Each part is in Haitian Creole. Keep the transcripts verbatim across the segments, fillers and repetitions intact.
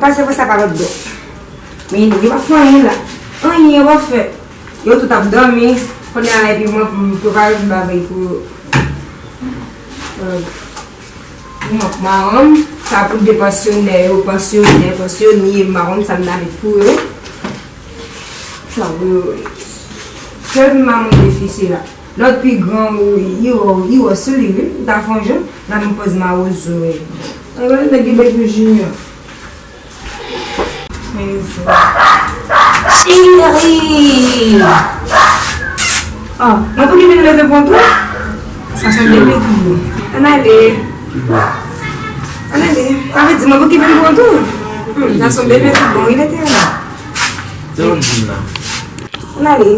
Pase pou sa pa lòt bò. Men yo pa fè anyen la. Anyen yo pa fè. Yo tout ap dòmi. Kounye a la epi mwen pou m prepare yon bagay pou yo. Euh, pou mwen, pou madanm, sa pou de pansyonè yo, pansyonè, pansyonye, m pa konn sa m ta met pou yo. Sa pou yo. Sèl maman de fi sila. Lòt pi gran, wi, li wè, li wè sou li, wi. Li ta fè yon jan, la m poz mawozo, wi. Ay, wè, nèg li bay pou Junior. Cheri! Oh, mwen pou ki vin leve pran tou? Sa se yon bebe tou bon. Ann ale. Ann ale. Sa vle di mwen pou ki vin pran tou? Hmm, sa se yon bebe tou bon, wi, lete la. Sa w ap di m la? Ann ale.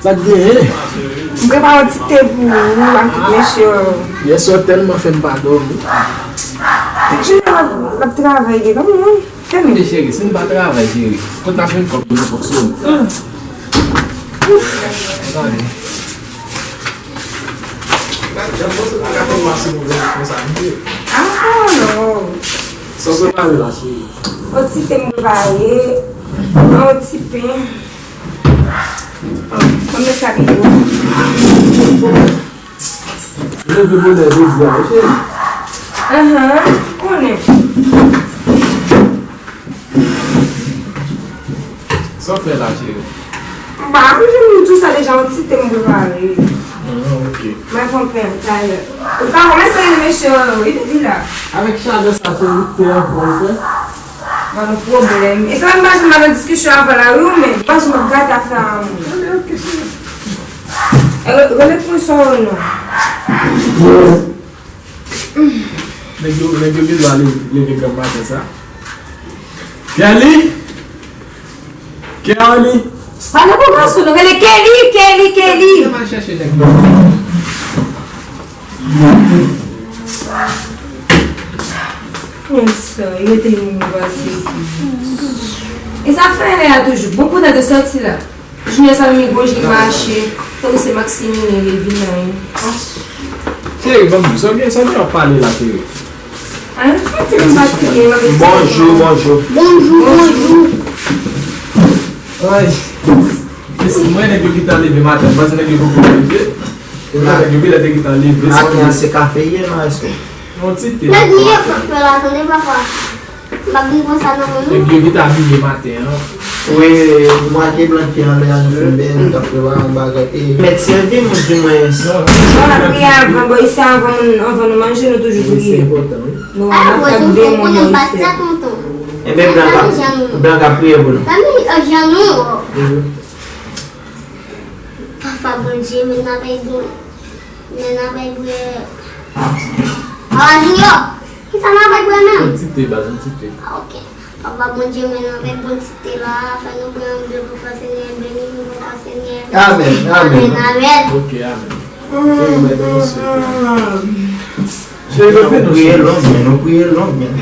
Sa k genyen? M prepare yon ti te pou ou ak tout mesye yo. Yèswa tèlman fè m pa dòmi. Junior ap, ap travay li, kòman? Fè m. Kote cheri, si n pa travay, cheri, kote n ap jwenn kòb pou nou fonksyone? Tande. Ah, non. Sa w prepare la, cheri? Yon ti te m prepare, yon ti pen. Kòm yo sa pi gwo. Leve bonè jodi a, wi, cheri. Ahan, konnen. Sa w fè la, cheri? M pa janm di w sa deja, yon ti te m prepare. Ah, ok. Mwen fè yon pen talè. Ou pa wè sa yon mesye an wi depi la. Avèk chalè sa, se te an fò w fè? Pa gen pwoblèm. E sa m pa janm al nan diskisyon avè l la, wi, ou menm. M pa janm ap gate afè a moun. Ann ale, ok, cheri. E re-, rele pou sa w non. Nèg yo, nèg yo gen dwa leve, leve granm maten sa. Kelly! Kelly! Pale pou gason, nou rele Kelly, Kelly, Kelly! Mwen al chèche nèg yo. Konsa, yo te yon pase. E sa fè lè a toujou. Bon, pou nèg yo sòti la. Junior sa menm gwo je mache, tankou se Maximilien li vin nan li. Cheri, ban m di, sa w gen, sa w gen w ap pale la, cheri? An, fatige m fatige, mwen. Bonjou, bonjou. Bonjou, bonjou. Ay. Mwen, nèg yo gentan leve maten, m panse nèg yo poko leve. Epi nèg yo genlè te gentan leve. Maten an se kafe ye non, èske? Yon ti te. Nèg li ye fòk fè la, tande papa. M ap vin pran sa nan men nou. Epi yo gentan abiye maten an. Wi, m wè ke blan ki anlè a, nou fin benyen, nou t ap prepare yon bagay. E mèt sèvi m, di mwen. Non, n ap priye avan, bò, isi a, avan, avan nou manje, nou toujou priye. Wi, se enpòtan, wi. Nou, n ap fè demon yo isi a. Enben, blan k ap, blan k ap priye pou nou. Papa Bondye, men n ap ede. Men n ap ede. Papa Junior, kisa n ap ede menm? Yon ti te, baz, yon ti te. Ah, ok. Papa Bondye, men n ap ede bon ti te la. Fè nou bwè yon de, Papa Senyè, beni nou, Papa Senyè. Amèn, amèn. Amèn, amèn. Ok, amèn. Cheri, mwen beni, cheri. Cheri, mwen beni, cheri. Nou priye long, men, nou priye long, men.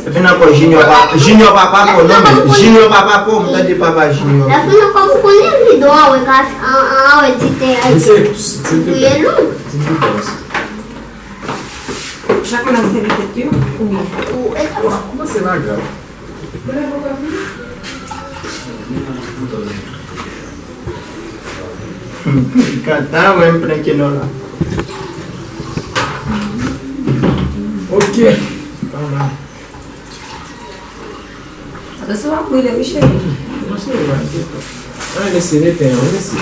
Epi nan kò Junior pa, Junior pa papa w non, men. Junior pa papa w, m tande papa Junior. Lè fini kòm ou konnen li dwa wè kas an, an, an, wè di te a. Men se, se te priye long. Se te priye long. Chak moun ap sèvi tèt yo, oubyen? Ou, e sa w ap kòmanse la, grav. Kanta wè m plenke non la. Ok. Mama. Atansyon w ap brule wi cheri. Non cheri, pa enkyete. An, mesye, mete an, mesye.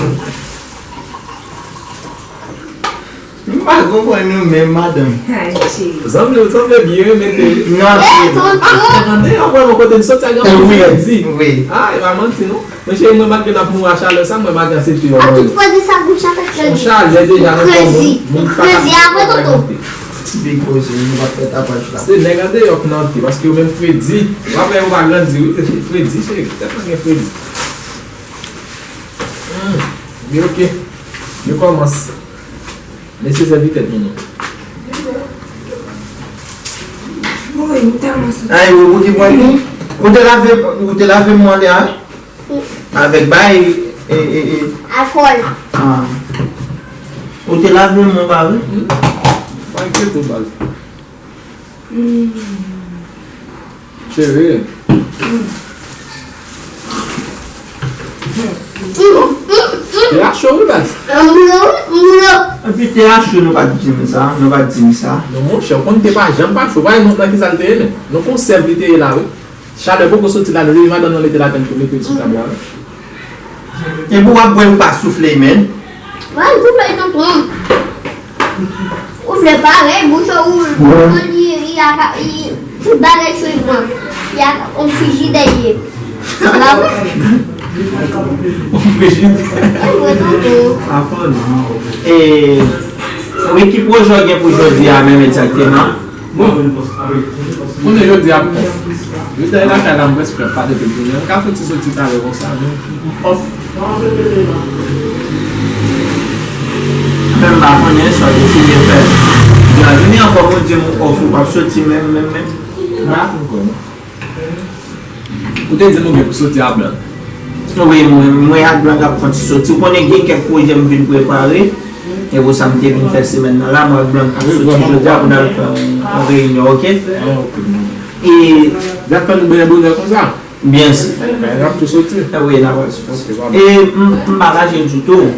M pa konprann nou menm, madanm. Ay, cheri. Sanble, sanble byen renmen te. Non, cheri. Ah, tande, an vrèman kote n soti a gen anpil fredi. Wi. Ah, e pa manti non. Men cheri, mwen malgre n ap mouri a chalè sa, mwen malgre se te yon. A tout fredi sa bouch a fè fredi. Yon chalè deja nan kò moun, moun pa ka. Fredi apre toto. Ti big boss, nou pa fè tapaj la. Se nèg andeyò k nan te, paske yo menm fredi. W ap wè yo pa grandi wi, fredi, cheri. Tèlman gen fredi. Hmm. Men ok. Nou kòmanse. Mesye sèvi tèt nou non. Woy, m tèlman soti. Ay, ou, ou ki pran kou? Ou te lave, ou te lave mwen lè a? Avèk bay, e, e, e. Alkòl. Ah. Ou te lave mwen pa vre? Hmm. Pa enkyete w, baz. Hmm. Cheri. Te a cho wi baz. Epi te a cho nou pa t di m sa, nou pa t di m sa. Non monchè, ou konn te pa janm pa cho, pa gen nan kisa l te ye men. Non konsèv li te ye la wi. Chalè poko soti la, nou leve madanm nan mete lapenn pou mete l sou tab la wi. Epi w ap bwè ou pa soufle menm. Wè, m soufle tonton. Ou vle pare, bouch ou, ou li, li, li, tout bagay cho li pran. Li a on frijidè li ye. Sa pa vre? On frijidè. E vre tonton. Sa fò non. E, wi, ki pwojè w gen pou jodi a menm egzakteman? Bon, konnen jodi a, jodi a e lakay la m prèske pa depi jounen. M ka fè ti soti talè konsa, men m off. Men m pa konnen sa w deside fè. Jan jounen an kòm ou di m ou off ou p ap soti menm, menm, menm. M pa konn konnen. Ou te di m ou gen pou soti a Blan. Wi, mwen, mwen ak Blan ap fè ti soti. Ou konnen gen kèk pwojè m vin prepare. E pou sa m te vin fè semèn nan la, mwen ak Blan ap soti jodi a pou n al fè yon, yon reyinyon, oke? Ah, ok. E dat fè nou byen bonè konsa? Byen si. N ap tou soti. E wi, n ap al soti. Ok, pa mal. E m, m pa kache ditou.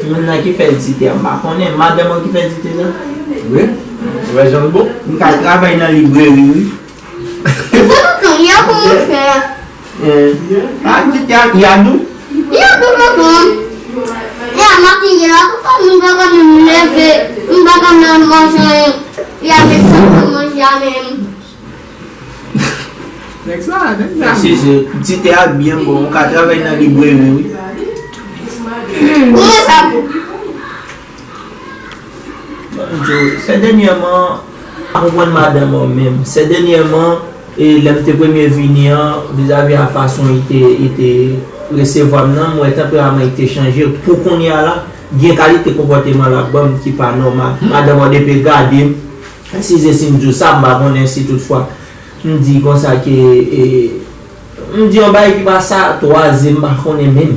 Moun nan ki fè dite a, m pa konnen. Madanm ou ki fè dite sa? Wi. Ou wè jan l bon? M ka travay nan libreri, wi. Ou konn tonton, y a kòman fè? Eh, ah, ti te a, y a dou? Y a dou tonton. Y a maten yè la, tonton, m pa ka menm leve, m pa ka menm manje anyen. Y a met sa nan manje a menm. Nèg sa, nèg sa. Si, si, ti te a byen bon, ou ka travay nan libreri, wi. Ou wè sa bon. Bon, Joe, sè dènyèman, m pa konprann madanm ou menm. Sè dènyèman, e lè m te premye vini an, vizavi a fason li te, li te resevwa m nan, m wè tanperaman li te chanje. Pou kounye a la, gen kalite konpòteman l ap ban m ki pa nòmal. Madanm ou depi gade m, size si m di w sa, m pa konnen si toutfwa m di konsa ke, e, m di yon bagay ki pa sa, twazyèm, m pa konnen menm.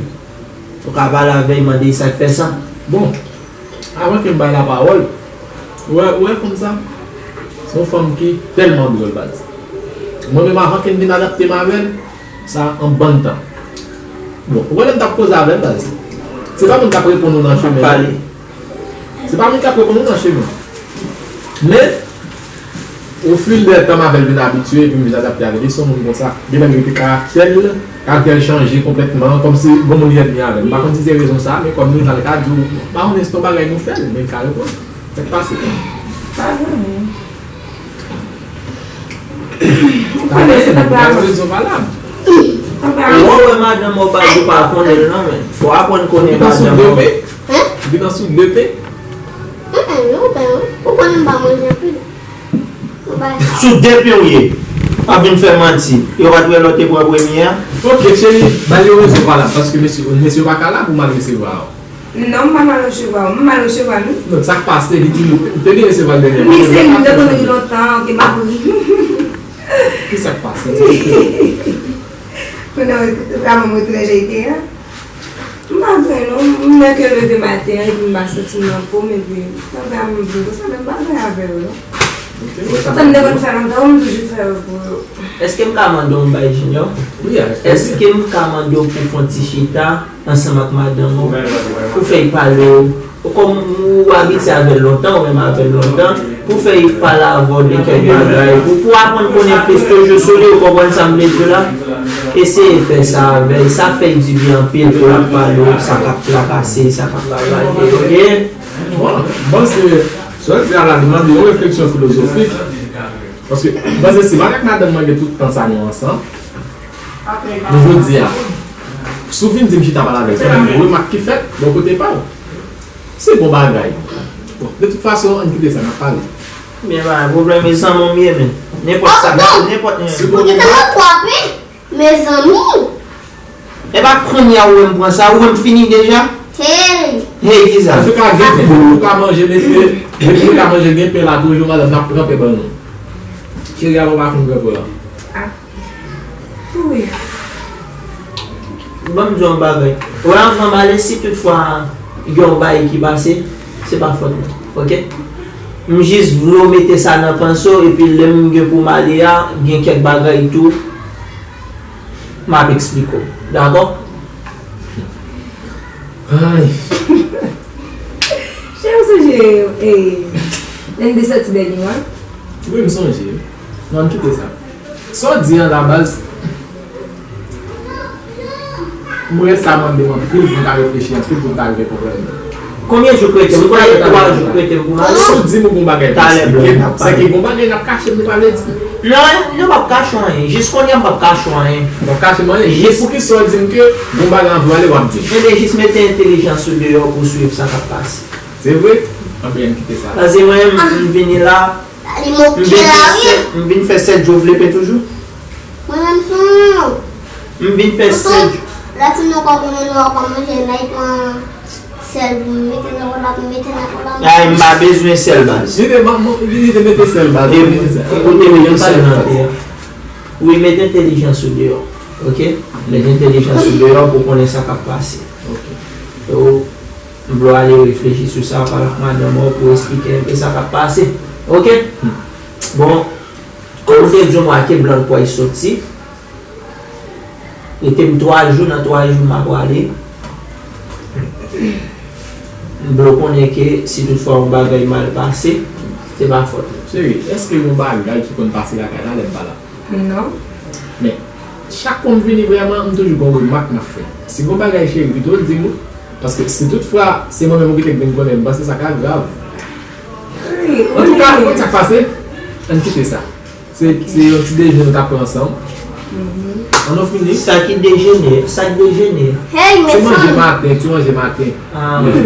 Ou ka pale avè l, mande l sa k fè sa. Bon, avan ke m bay lapawòl, ou wè, ou wè fanm sa? Se yon fanm ki tèlman dwòl, baz. Mwen menm, avan ke m vin adapte m avè l, sa an bann tan. Bon, ou konnen m t ap koze avè l, baz. Se pa moun k ap reponn ou nan chemen. Se pa moun k ap reponn ou nan chemen. Men, au fil des temps, m avè l vin abitye, epi m vin adapte avè l. Li se yon moun konsa. Gen lè m rete karaktè l, karaktè l chanje konplètman, kòmsi gon moun li ènmi avè l. M pa konn si se rezon sa, men kòm nou, sa l ka di w, m pa konnen si se yon bagay nou fè l, men l ka reponn. Sa k pase? Pa gen anyen. Ou konnen se tanperaman. Ou wè madanm ou pa di w pa konnen l non, men fò w aprann konnen madanm ou. Hein? Ou gen tan sou de pe? Hein? Non, ben, ou konnen m pa manje anpil. Sou de pye w ye. Pa vin fè manti. Yo pa t wè lè w te pran premye a? Ok, cheri, ba yo rezon valab, paske mesye, mesye yo pa ka la pou mal resevwa w. Non, m pa mal resevwa w. M mal resevwa nou. Non, sa k pase, li di nou, ou te byen resevwa l dènyèman. Men se m te konn ri lontan, ok, m ap ri. Ki sa k pase? Kounye a, w wè, w wè mwen trè jete a. M pa gen non, m nèk leve maten an, epi m pa santi m anfòm, epi tanperaman m vin konsa, men m pa gen avè yo non. Sa m te konn fè lontan, m toujou fè yo pou yo. Èske m ka mande w yon bagay, Junior? Wi, avèk plezi. Èske m ka mande w pou fè yon ti chita ansanm ak madanm ou, pou fè y pale w, kòm ou abitye avè l lontan, ou menm avè l lontan, pou fè y pale avè w de kèk bagay, pou, pou aprann konnen plis toujou sou li, ou konprann sa m vle di w la? Eseye fè sa avè l, sa fè y di byen anpil pou l ap pale w, sa k ap trakase, sa k ap travay, ok? Bon, m panse, sa w di a la, li mande yon refleksyon filozofik. Paske, m panse si m avèk madanm mwen gen tout tan sa nou ansanm, men jodi a, si w vin di m chita pale avè l, se yon remak ki fèt bò kote pa w. Se bon bagay. Bon, de tout fason, ann kite sa, n ap pale. Men pa gen pwoblèm, e zanmi w m ye, men. Nenpòt sa, nenpòt, nenpòt. Si w gen pwoblèm, mezanmi. E pa kounye a ou wè m pran sa, ou wè m fini deja? Hey! Hey, kisa? Antouka, gen pen. Ou ka manje, mesye. Depi ou ka manje, gen pen la toujou, madanm, n ap pran pen ban nou. Cheri, avan w pa fin pran pen lan. Ah. Wi. Ban m di w yon bagay. Ou wè, anvan m ale, si toutfwa gen yon bagay ki pase, se pa fòt mwen, ok? M jis vle w mete sa nan panse w, epi lè m gen pou m ale a, gen kèk bagay tou, m ap eksplike w. Dakò? Ay. Chè, ou sonje, eh, Lende soti dènye mwa? Wi, m sonje. Non, kite sa. Sa w di an la baz, mwen sa mande m anpil pou m ta reflechi anpil pou m ta rive konprann li. Konbyen jou k rete? M konnen twa jou k rete m pou m ale. Si w di m ou gon bagay pou eksplike m, se ke gon bagay n ap kache m nou pa vle di. Non, nou p ap kache w anyen. Jis kounye a m p ap kache w anyen. W p ap kache m anyen? Jis poukisa w di m ke gon bagay anvi w ale w ap di m? Ebyen jis mete entèlijans ou deyò pou w swiv sa k ap pase. Se vre? Anben ann kite sa. Paske mwen menm, m vini la, m vin fè sèt, m vin fè sèt jou vle pen toujou. Mwen menm sou. M vin fè sèl. Lè fin nou kò konnen nou ankò manje, m al pran sèl pou m mete nan pla, pou m mete nan pla. Ay, m pa bezwen sèl baz. Li te, li te mete sèl baz. E, e kote mete sèl nan te a. Wi, mete entèlijans ou deyò. Oke? Mete entèlijans ou deyò pou konnen sa k ap pase. Oke. So, m vle w ale reflechi sou sa, pale ak madanm ou pou eksplike enpe sa k ap pase. Oke? Bon, kòm m te di w, m wè ke blan pway soti. Rete m twa jou, nan twa jou m a prale. M vle w konnen ke si toutfwa yon bagay mal pase, se pa fòt ou. Cheri, èske yon bagay ki konn pase lakay la lè m pa la? Non. Men, chak fwa m vini vrèman, m toujou gon remak m ap fè. Si gon bagay cheri pito di m wi. Paske si toutfwa se mwen menm ou ki te vin konnen, m panse sa ka grav. Antouka, ou konn sa k pase? Ann kite sa. Se, se yon ti dejene nou t ap pran ansanm. An nou fini? Sa ki dejene, sa k dejene. Se manje maten, ti manje maten. Ah. Wi.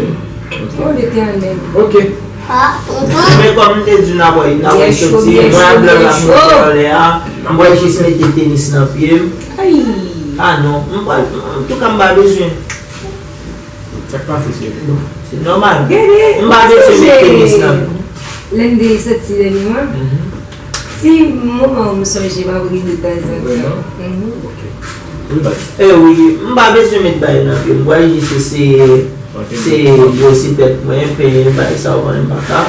Oh, Letènèl. Oke. Men kòm m te di w, n a wè, n a wè soti, mwen ak blan la monte anlè a, m wè jis mete tenis nan pye m. Ah non, m pral, antouka m pa bezwen. Sa k pase, cheri? Bon, se nòmal. M pa bezwen mete tenis nan. Lè m te soti dènye mwa, ti moman m sonje m ap ri de tanzantan. Vrèman? Oke. Wi, baz. Eh wi, m pa bezwen met bagay nan pye m. Mwen jis se, se brosi tèt mwen, penyen, bagay sa ou konnen m pa ka.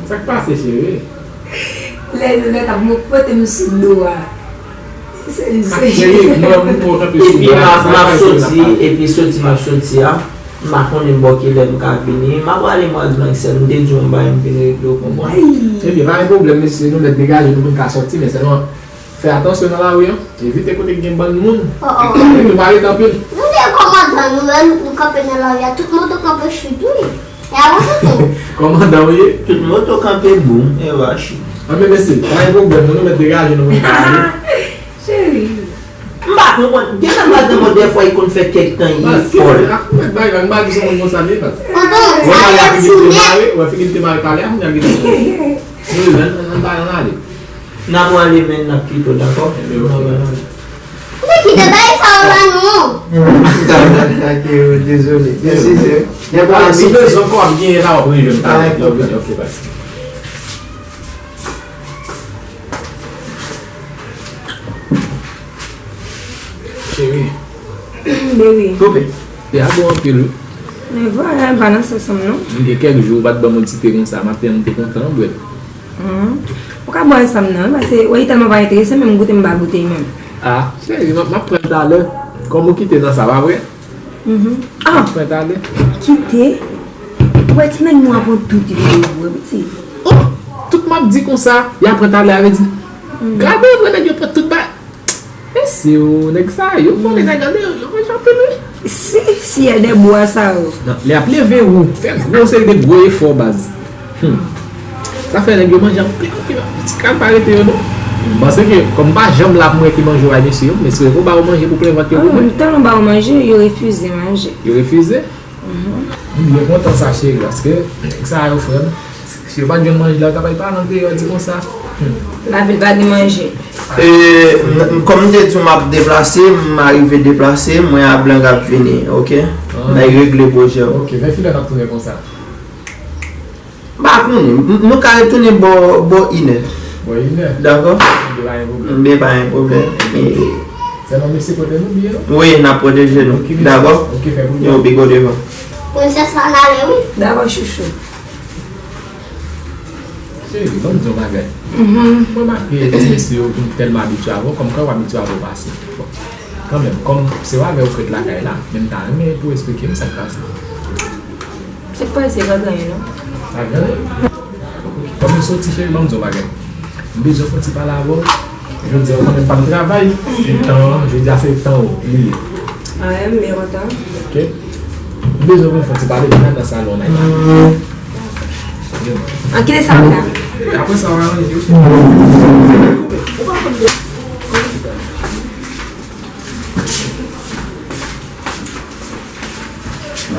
Sa k pase, cheri? Lè nou lè t ap mwen pote m sou do a. Se li, se li. Epi m ap, m ap soti, epi soti m ap soti a, m pa konnen bò kilè m ka vini. M ap prale mwa de Maksèl, m te di w m bay m vin regle w konprann. Ebyen, pa gen pwoblèm, mesye, nou mèt degaje nou pou n ka soti, men sèlman fè atansyon nan lari an, evite kote k gen bann moun. Epi nou pa rete anpil. Nou gen kòmandan nou, lè nou kanpe nan lari a, tout moto kanpe chit wi. E avanse tou. Kòmandan w ye? Tout moto kanpe boum, e vache. Anben mesye, pa gen pwoblèm, nou, nou mèt degaje nou pou n ka ale. Cheri. M pa konprann. Gen nan madanm ou dèfwa li konn fè kèk tan li fòl. Ak ou mèt bay vag, m pa di se moun konsa li ye, baz. Tonton, sa y ap jounen. Wè figi l te mare talè a, kounye a l gen. Wi, ann, ann, ann, ann ale. N a prale, men n ap kite w, dakò? Ebyen, oke. Ou te kite bay sa yo la non. Dezole. Mèsi, se. Ah, si bezwen kò ap genyen la, w ap rive m talè. Ah, ok, ok, ok, baz. Cheri. Baby. Koupe. Te a bon anpil, wi. Men vwala, m pa nan sans anm non. M gen kèk jou ou pa t ban m yon ti te konsa, maten an m te kontan bwè l. Hmm. Ou ka bwè l sa m nan, wi, paske wè li tèlman pa enterese, menm goute m pa goute menm. Ah, cheri, m ap, m ap pran l talè. Kòm ou kite nan sa, pa vre? Mhm. Ah! M ap pran l talè. Kite? Wè ti nèg nou ap pran tout videyo, wi, pitit. Oh! Tout m ap di konsa, y ap pran talè, a vle di. Hmm. Gade, vre nèg yo pran tout ba-, Mesye o, nèg sa yo, konnen nèg an yo, yo manje anpil wi. Si, si yè de bwa sa yo. Non, lè y ap leve ou, fè gwo seri de gwo efò baz. Hmm. Sa fè nèg yo manje anpil, anpil, anpil. Ti kal pa rete yo non. M panse ke, kòm m pa janm la pou m rete manje w a mesye yo, m espere ke w ba yo manje pou plen vant yo pou mwen. M tèlman ba yo manje, yo refize manje. Yo refize? M byen kontan sa cheri, paske nèg sa yo frè m, si yo pa t jwenn manje la, yo ta pral pale antre yo di konsa. Hmm. Lavil pa gen manje. E, m, m, kòm m te di w m ap deplase, m arive deplase, mwen a blan k ap vini, oke? Ah. N a regle pwojè w. Oke, vè kilè n ap tounen konsa? M pa konnen. M, nou ka retounen bò, bò inè. Bò inè? Dakò? Ebyen pa gen pwoblèm. Ebyen pa gen pwoblèm. Sèlman mesye kote nou byen non? Wi, n ap pwoteje nou. Dakò? Oke, fè pou nou. Yo, bigo devan. Princess la n ale wi. Dakò, chouchou. Cheri, ban m di w yon bagay. Mwen remake ti mesye yo vin tèlman abitye avè w, kòmkwa yo abitye avè w pase. Bon, kanmenm, kòm se w avè yo k ret lakay la, men m ta renmen pou w esplike m sa k pase. Sa k pase, pa gen anyen non. Pa gen anyen? Kòm nou soti, cheri, ban m di w yon bagay. M bezwen fè yon ti pale avè w. Jodi a, ou konnen m pa nan travay. Se tan, jodi a se tan ou li ye. Ah, m byen kontan. Ok. M bezwen pou n fè yon ti pale, vin nan salon an. An, kite sa w la. Apre sa, w a ranje.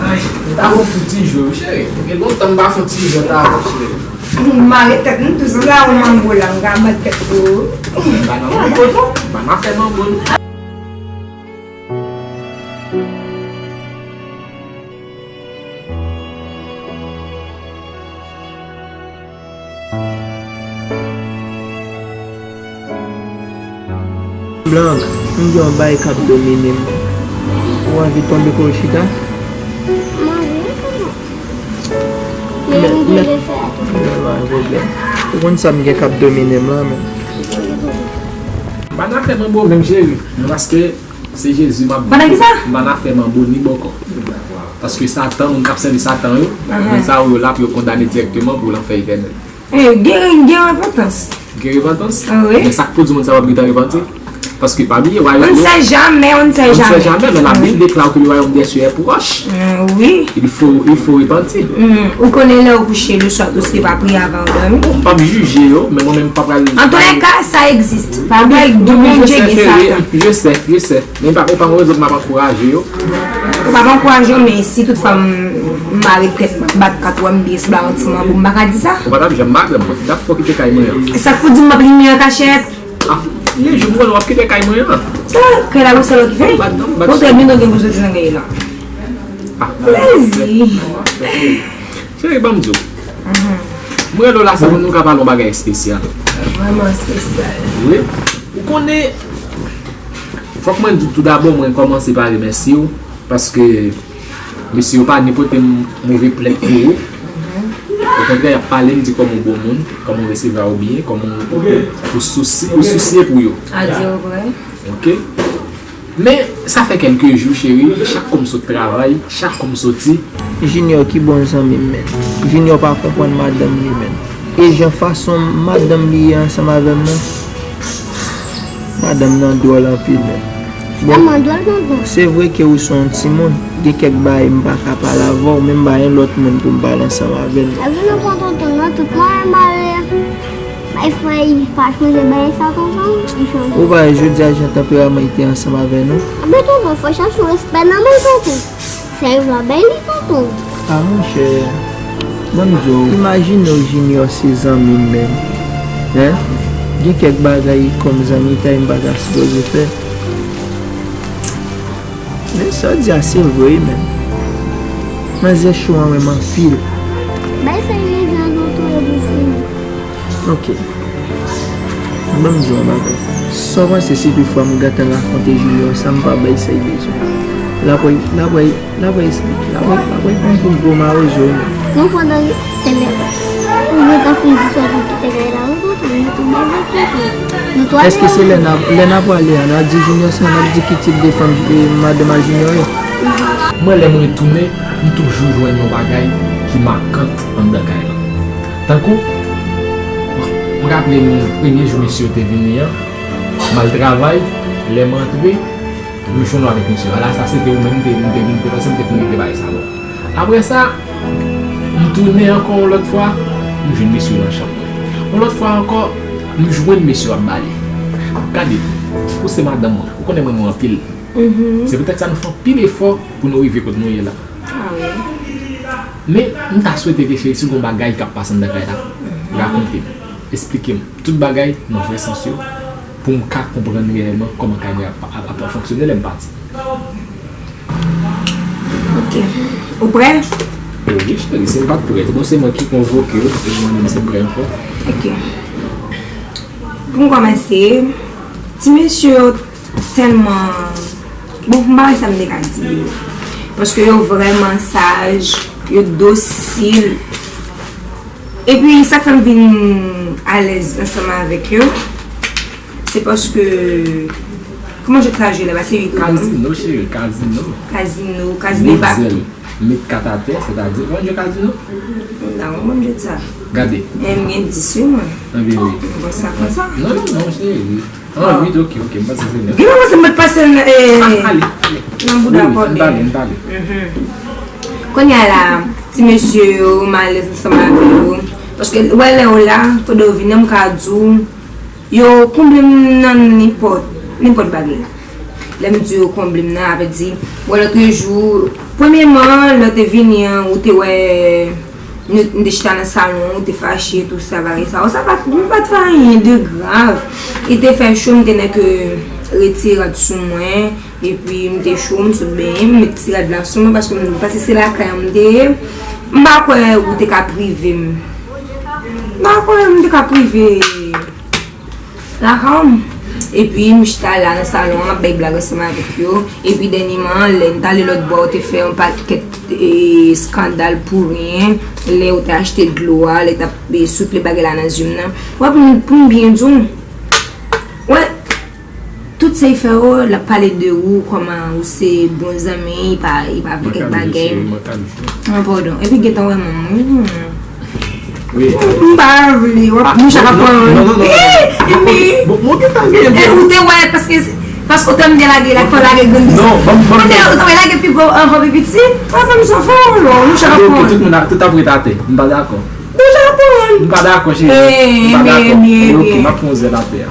Ay, m ta fè yon ti jwe, wi, cheri. Gen lontan m pa fè yon ti jwe, ta fè, cheri. M mare tèt m, tou sa la, yon manbo la, m ka bat tèt pou ou. M pa nan manbo, non. M pa nan afè manbo, non. Blank, m gen yon bagay k ap domine m. Ou anvi tonbe kote w chita? M anvi wi, tonton. Men, men, men, men pa gen pwoblèm. Ou konn sa m gen k ap domine m la, men. Pa nan afè manbo menm, cheri. Men paske se Jezi m ap viv. Pandan ki sa? M pa nan afè manbo ni bòkò. Paske Satan, moun k ap sèvi Satan yo, moun sa yo, yo la pou yo kondane dirèkteman pou lanfè etènèl. Eh, gen, gen repantans. Gen repantans? Ah, wi. Men sa k pou di moun sa yo ap gentan repanti? Paske pa bliye, wayòm. On ne sait jamais, on ne sait jamais. On ne sait jamais, men Labib deklare ke le royaume des cieux est proche. Mm, wi. Il faut, il faut repentir. Mm, ou konnen lè ou kouche le swa, ou se pa priye avan ou dòmi? Bon, m p ap jije yo, men mwen menm m pa pral. Antouka, sa egziste. Pa bliye, Bondye gen Satan. Je sais, je sais. Men pa, e pa yon rezon m ap ankouraje yo. Ou p ap ankouraje yo, men si toutfwa m, m mare tèt, m ap bat kat, wè m byen sou la, yon ti manbo, m pa ka di sa. Ou pa t ap janm mare m, mwen. M t ap fè w kite kay mwen an. Sa k pou di m ap limyè an kachèt? Ah, yon jou m konnen w ap kite kay mwen an. Sa, kay la, se lòt ki fè. Ou trè byen, gen pou soti nan kay la. Ah. Plezi. Cheri, ban m di w. Mhm. Mwen rele w la, se pou nou ka pale yon bagay espesyal. Vrèman espesyal. Wi. Ou konnen, fòk mwen di w toudabò, mwen kòmanse pa remèsye w, paske mesye yo pa ni pote m move plent pou ou. Mhm. Okontrè, y ap pale m di kòman w bon moun, kòman w resevwa yo byen, kòman w, ou sousye, ou sousye pou yo. A di w vrè. Ok? Men, sa fè kèlke jou, cheri, chak kou m sot travay, chak kou m soti. Junior ki bon zanmi m, men. Junior pa konprann madanm li, men. E jan fason madanm li ye ansanm avè m nan, madanm nan dwòl anpil, men. Bon, tèlman dwòl, tonton. Se vre ke ou se yon timoun, gen kèk bagay m pa ka pale avè w, men m pa gen lòt moun pou m pale ansanm avè l. Epi nou pran tonton nan tout mwayen mare. Bay fè li pa chanje bagay sa tonton, li chanje. Ou pa wè jodi a jan tanperaman li te ansanm avè nou? Anben tonton, fò chache yon respè nan men tonton. Sa yo va bay li tonton. A monchè, ban m di w, imajine w Junior se zanmi m menm. Hein? Gen kèk bagay kòm zanmitay m pa ta sipoze fè. Men sa w di a se vre wi menm. Manzè cho an renmen anpil. Bay sa li leve an tonton e pou fini. Ok. Ban m di w yon bagay. Sa w panse si toutfwa m gentan rakonte Junior sa m pa bay sa l bezwen? L ap wè, l ap wè, l ap wè esplike. L ap wè, l ap wè yon gwo, gwo mawozo wi menm. Non, pandan tèlè, ou gentan fin di sa, ou kite kay la, wi, tonton, nou tou bèl vèk tonton. Nou tou ale. Èske se lè n ap, lè n ap prale a, n ap di Junior sa, n ap di ki tip de fanm, e, madanm a Junior ye? Mwen, lè m retounen, m toujou jwenn yon bagay ki makant anndan kay lan. Tankou, m raple m premye jou mesye yo te vini an, m al travay, lè m antre, m jwenn w avèk mesye yo. Ala sa, se te ou menm m te, m te vin, paske m te fin regle bagay sa bon. Apre sa, m tounen ankò yon lòt fwa, m jwenn mesye yo nan chanm mwen. Yon lòt fwa ankò, m jwenn mesye yo ap bale. Gade, ou se madanm mwen, ou konnen m renmen w anpil. Mhm. Se poutèt sa nou fè anpil efò pou nou rive kote nou ye la. Ah wi. Men, m ta swete ke cheri, si gon bagay k ap pase anndan kay la, rakonte m, esplike m tout bagay nan vrè sans yo, pou m ka konprann reyèlman kòman kay mwen ap, ap, ap fonksyone lè m pati. Ok. Ou prè? Wi, cheri, si m pa t prè, bon, se mwen ki konvoke w, e mwen menm se m prè ankò. Ok. Pou m kòmanse, ti mesye yo tèlman, bon, m pa wè sa m te ka di yo. Paske yo vrèman saj, yo dosil. Epi sa k fè m vin alèz ansanm avèk yo, se paske, kòman je traduis là-bas, c'est huit ans. Kazino, cheri, kazino. Kazino, kazino. Met pa zen, met kat atè, sètadi, kòman je kazino? Non, kòman je sa? Gade. M gen dis wi mwen. Anben wi. Bon, sa konsa. Non, non, non, cheri. Ah, wi, ok, ok, m panse se nèf. Gen yon se mèt pase nan, eh, ale, ale, nan bouda kòde. Wi, wi, n pale, n pale. Mhm. Kounye a la, ti mesye yo, m alèz ansanm avè yo. Paske, wè, lè yo la, pandan yo vini, m ka di w, yo konble m nan nenpòt, nenpòt bagay. Lè m di yo konble m nan, avè di, wè, lòt jou, premyèman, lè w te vini an, ou te wè, nou, nou te chita nan salon, ou te fache, tou sa, bagay sa. Sa pa t, m pa t fè anyen de grav. Li te fè cho, m te nèk retire rad sou mwen, epi m te cho, m sot benyen, m met ti rad la sou mwen, paske m, paske se lakay an m te ye. M pa kwè ou te ka prive m. M pa kwè m te ka prive lakay m. Epi m chita la nan salon an, m ap bay blag ansanm avèk yo. Epi dènyèman, lè n t ale lòt bò, ou te fè yon pakèt, e, eskandal pou ryen. Lè ou te achte dlo a, lè t ap, e, soufle bagay la nan zye m nan. Wè, pou m, pou m byen di w, wè, tout sa y fè yo, l ap pale de ou, kòman ou se bon zanmi, y pa, y pa vle kèk bagay. An, padon. Epi gentan wè manman. Wi. M pa vle, w ap, mouche ap pran. Non, non, non, non, non. Epi, bon, bon, gentan gen. E, ou te wè, paske, paske w te mande lage, lage, fò lage grenn. Non, ban m, ban m. Ou te, ou te lage pi gwo anvan pi piti. Sa fè m sa fè w, non, mouche ap pran. Ok, tout moun, tout ap ret atè. M pa dakò. Deja pran. M pa dakò, cheri. M pa dakò. Ok, m ap pran zèl atè a.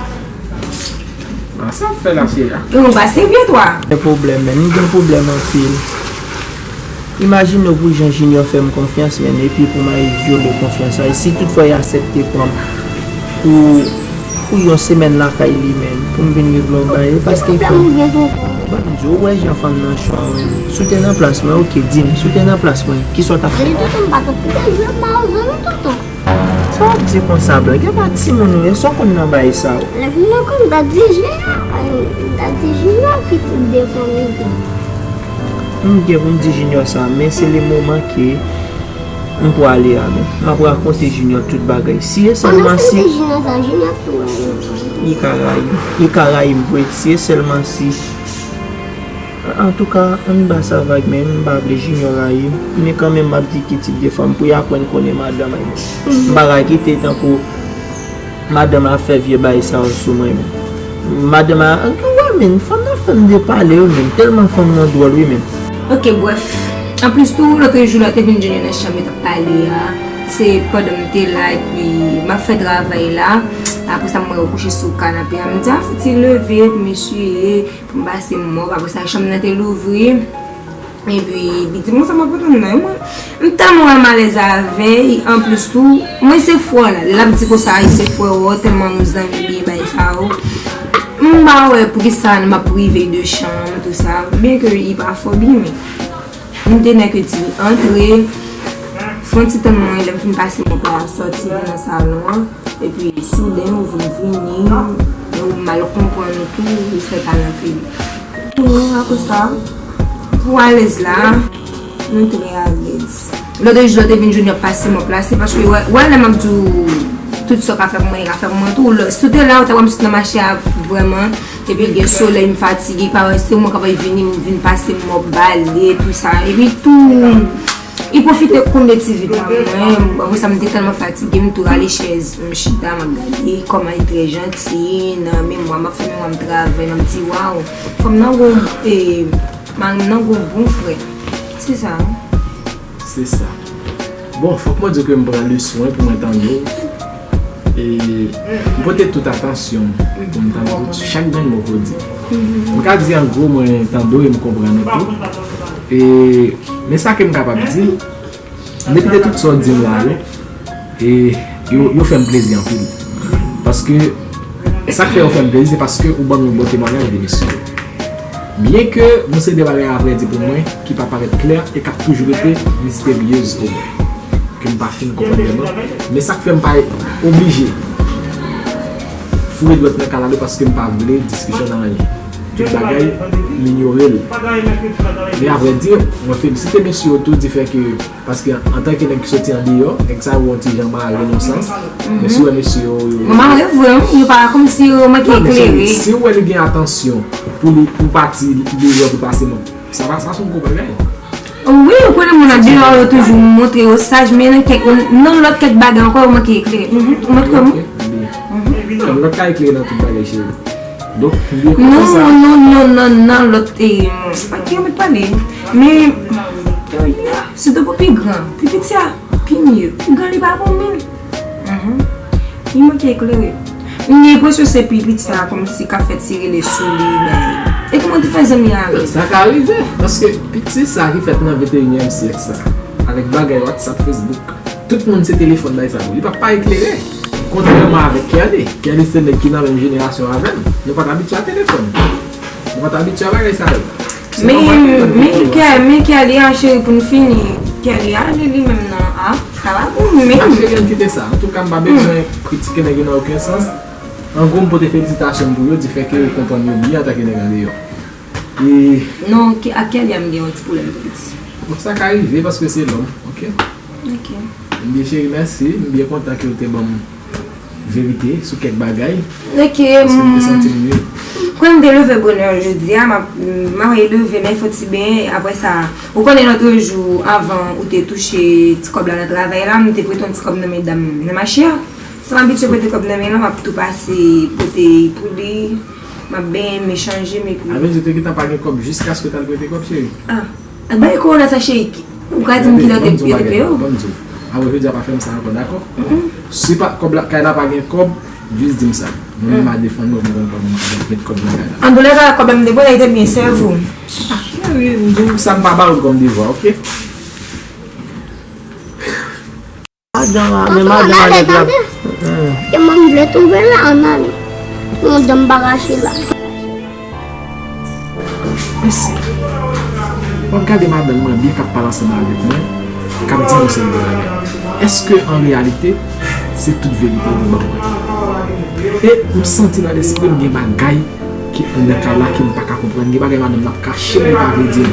Ah, sa ap fè la, cheri a. Ou pa serye, twa. Gen pwoblèm, men m gen pwoblèm anpil. Imajine w pou jan Junior fè m konfyans, men, epi pou m al vyole konfyans la. E si toutfwa y aksepte pran m pou, pou yon semèn lakay li, men, pou m vin regle yon bagay, e paske fè m. Ban m di w, ou wè jan fanm nan cho a, men. Si w te nan plas mwen, ok, di m, si w te nan plas mwen, kisa w t ap fè? Li tonton, m pa t ap kite l jwe mawozo, non, tonton. Sa w ap di konsa, Blan? Gen pa timoun ou ye, sa w konn nan bagay sa yo? Lè fin nan kò m ta di Junior, m ta di Junior ki tip de fanmi li. M gen pou m di Junior sa, men se le moman ke m pwale a, men. M ap rakonte Junior tout bagay. Si e sèlman si. Pandan fin de Junior sa, Junior tou rayi m. Li ka rayi m. Li ka rayi m vre. Si e sèlman si. Antouka, ann ba sa vag, men m pa vle Junior rayi m. Men kanmenm, m ap di ki tip de fanm pou y aprann konnen madanm an. M pa ka kite tankou madanm ap fè vye bagay sa yo sou mwen, men. Madanm an, ou wè, men, fanm nan fè m de pale, wi, men. Tèlman fanm nan dwòl, wi, men. Ok, brèf. Anplis tou, lòt jou la, te vin Junior nan chanm yo t ap pale a. Se pandan m te la, epi m ap fè travay la. Apre sa, m wè yo kouche sou kanape a. M di, a, fouti leve, pou m eswiye. M pase mòp, apre sa, chanm nan te louvri. Epi, li di, "Bon, sa m ap tann nan, mwen." M tèlman wè m alèz avè l, anplis tou, mwen se frè w la. L ap di konsa, "Ay, se frè w, tèlman nou zanmi byen bay sa yo." M pa wè poukisa m ap prive de chanm, tou sa. Byen ke li pa fò byen, men m te nèk di antre, fè yon ti tann mwen, lè m fin pase mòp la, sòti vin nan salon an. Epi souden ou vin vini, ou mal konprann ou tou, ou fè pa nan pil. Wi, apre sa, pou alèz la, nou trè alèz. Lòt jou, lè te vin Junior pase mòp la, se paske, wè, wè, lè m ap di w, tout sa w ka fè pou mwen, e ka fè pou mwen tou. Lè, si w te la, ou ta wè m sot nan mache a, vrèman, epi gen solèy, m fatige, pa wè, se mwen k ap vini, m vin pase mòp, bale, tou sa. Epi tou, Li pwofite konble ti vit la pou mwen. Apre sa, m te tèlman fatige, m tou rale chèz, m chita, m ap gade kòman li trè janti nan memwa, m ap fè memwa m travay, m ap di, "Waw, fanm nan gon, e, mari m nan gon bon frè." Se sa, wi. Se sa. Bon, fòk mwen di ke m pran leson, wi, pou mwen tande w. E, m pote tout atansyon m pou m tande tout, chak grenn mo ke w di. M ka di an gwo, mwen tande w e m konprann ou tou. E, men sa ke m kapab di, depi de tout sa w di m la yo, e, yo, yo fè m plezi anpil. Paske, sa k fè yo fè m plezi, se paske ou ban m yon bon temwayaj de mesye. Byen ke gon seri de bagay a vrè di pou mwen, ki pa parèt klè e k ap toujou rete misteryez pou mwen. Ke m pa fin konprann vrèman. Men sa k fè m pa oblije foure dwèt nan kalalou paske m pa vle diskisyon nan anyen. tout bagay, m inyore l. Men avrèdi, mwen felisite mesye yo tou, di fè ke, paske antanke nèg ki soti andeyò, nèg sa yo yon ti jan mare nan sans. Men si w wè mesye yo, yo Mwen mare vre, wi, yo pa kòmsi yo manke Non, men si, eklere. Si w wè li gen atansyon pou li, pou pati deyò pou pase moun, sa pa, sa se yon gwo bagay. Wi, ou konnen moun andeyò yo toujou montre yo saj, men nan kèk, nan lòt kèk bagay ankò, yo manke eklere. Mhm. Ou montre m. Ok, byen. Lòt ka eklere nan tout bagay, cheri. Donk, byen kontan Non, sa. non, non, non, non, lòt, eh, non, se pa ki yo met pale. Men, oh, yeah, sitou pou pi gran, pi piti a, pi mye. Pi gran, li pa bon menm. Mhm. Li manke eklere. M gen enpresyon se pi piti sa a kòmsi k ap fè ti rele sou li, bay. E kòman te fè zanmi a avè l? Sa ka rive, paske piti sa ki fèt nan venteyinyèm syèk sa, avèk bagay WhatsApp, Facebook, tout moun se telefòn bay sa yo. Li p ap pa eklere. Kontrèman avèk Kelly, Kelly se nèg ki nan menm jenerasyon avè m. Nou pa t abitye a telefòn. Nou pa t abitye a bagay sa yo. Se Men, nòmal pou men, nou Ke, men Kelly a, cheri, pou n fini. Kelly a, li, li menm nan, a, sa va pou menm. A, cheri, ann kite sa. Antouka, m pa bezwen kritike nèg yo nan okenn sans. An gwo, m pote felisitasyon m pou yo, di fè ke yo konprann yo byen antanke nèg andeyò. E Non, ke, ak Kelly a, m gen yon ti pwoblèm tou piti. Bon, sa ka rive paske se lòm, ok? Ok. Ebyen, cheri, mèsi. M byen kontan ke w te ban m verite sou kèk bagay. Ok, Paske m te santi m mye. Kwen m te leve bonè jodi a, m ap, m ap leve, men fò ti ben, apre sa, ou konnen lòt jou, avan ou te touche ti kòb la nan travay la, m te prete yon ti kòb nan men dam nan mache a. Sa m abitye prete kòb nan men l, m ap tou pase pote pou li, m ap benyen, m echanje, m epi Avèk ou te gentan pa gen kòb jiskaske w t al prete kòb, cheri? Ah, bay korona sa, cheri. Ou ka di m kilè w te, yo te peye w? Ban m di w. Apre jodi a pa fè m sa ankò, dakò? Si pa, kòb la, kay la pa gen kòb, jis di m sa. Mwen menm m a defann mwen pou m konn kòb mwen avèk met kòb nan kay la. Antoulèka, kòb la m te pran, li te byen sèvi w. Cheri, m di w sa m pa ba w l kòm devwa, ok? Madan, men madan a nèg la. Ke mwen m vle twouve la, ann ale. Yon dan m pa rache la. Èske w ap gade madanm mwen byen k ap pale ansanm avèk mwen, k ap di m yon seri de bagay? Èske an reyalite, se tout verite li ban mwen? E m santi nan lespri m gen bagay ki anndan kay la ke m pa ka konprann. Gen bagay madanm nan ap kache m, li pa vle di m.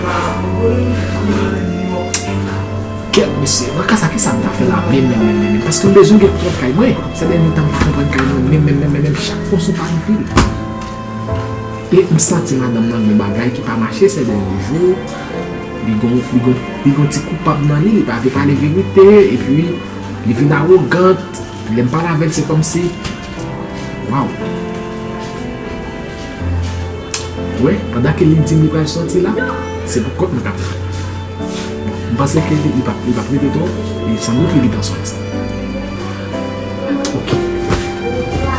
Kèt mesye, nan ka sa, kisa m ta fè la menm, menm, menm, menm, menm? Paske m bezwen gen kontwòl kay mwen. Sèdènye tan, m pa konprann kay mwen menm, menm, menm, menm, menm. Chak fwa sou pa anpil. E m santi madanm nan gen bagay ki pa mache sèdènye jou. Li gon, li gon, li gon ti koupab nan li, li pa vle pale verite, epi li vin awogant. Lè m pale avè l, se kòmsi, waw. Wè, pandan ke li di m li pral sòti la, se pou kont mwen k ap travay. M panse ke li, li p ap, li p ap rete twòp, e sandout li gentan sòti. Ok.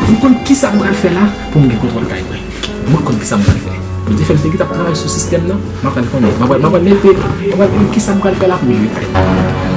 M konn kisa m pral fè la pou m gen kontwòl kay mwen. Mwen konn kisa m pral fè. Bondye fè m te gentan ap travay sou sistèm nan, m ap pral konnen. M ap pral, m ap pral mete, m ap pral konnen kisa m pral fè la pou m jwe kay.